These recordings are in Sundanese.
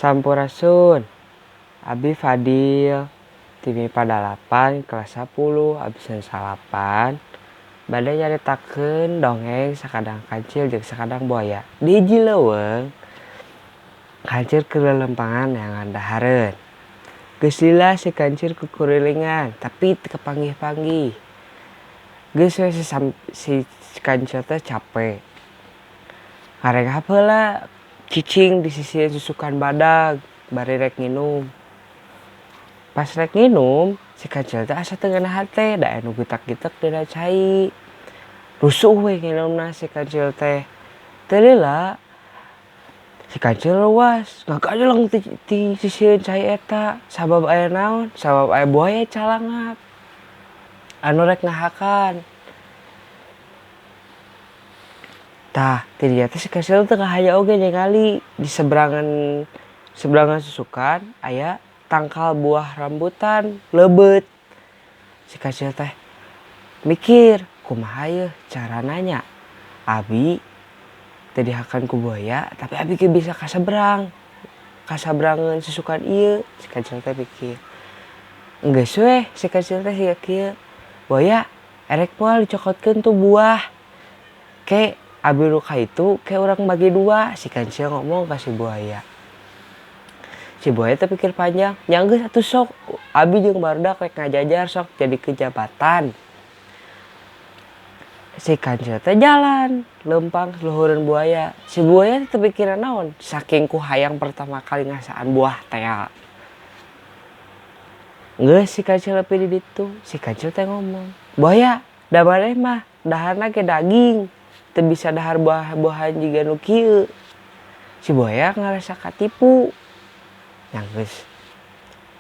Sampurasun. Abi Fadil ti MIPA 8 kelas 10 absen 9 bade nyaritakeun dongeng Sakadang Kancil jeung Sakadang Buaya. Di hiji leuweung kancil keur lelempangan neangan dahareun. Geus lila si kancil kukurilingan tapi teu kapanggih-panggih. Geus we si kancil teh cape. Ngarengap heula cicing di sisi susukan badag bari rek nginum. Pas rek nginum si kancil teh asa teu ngeunah hate da aya nu getak-getek dina cai. Rusuh we nginumna si kancil teh. Teu lila si kancil leuas ngagajeleng ti sisieun cai eta sabab aya naon sabab aya buaya calangap anu rek ngahakan. Tah ti dinya teh si kancil teh ngahaya oge ningali di seberangan susukan aya tangkal buah rambutan leubeut. Si kancil teh mikir kumaha yeuh carana nya abi teu dihakan ku buaya tapi abi ge bisa kaseberang, kasaberangeun susukan ieu si kancil teh mikir. Geus weh si kancil teh siga kieu, buaya erek moal dicokotkeun tu buah ke abi nu kaitu ke urang bagi dua si kancil ngomong ka si buaya. Si buaya teh pikir panjang, nya geus atuh sok abi jeung barudak rek ngajajar sok jadikeun jabatan. Si kancil teh jalan leumpang luhureun buaya. Si buaya teh teu pikiran naon saking ku hayang pertama kali ngasaan buah tea. Geus si kancil nepi di ditu, si kancil teh ngomong, "Buaya, da maneh mah daharna ge daging, teu bisa dahar buah-buahan jiga nu kieu." Si buaya ngarasa katipu. Nya geus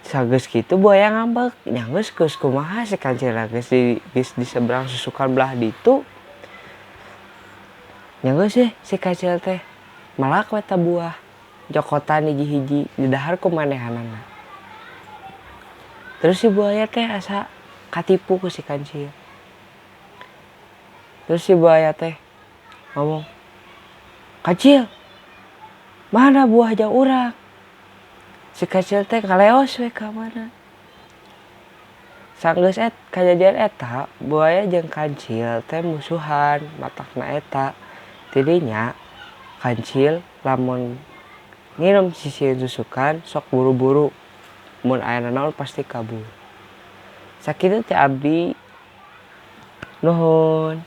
sageus kitu buaya ngambek, nya geus geus kumaha si kancilna geus di seberang susukan belah ditu. Nya geus yeuh si kancil teh melak we ta buah, jokotan hiji-hiji didahar ku manehanana. Terus si buaya teh asa katipu ku si kancil. Terus si buaya teh ngomong, "Kancil, mana buah jang urang?" Si kancil teh ngaleos we ka mana. Sanggeus kajadian eta buaya jeung kancil teh musuhan matakna eta. Tidinya kancil lamun nginum sisieun susukan sok buru-buru mun aya nanaon pasti kabur. Sakitu teh abdi nuhun.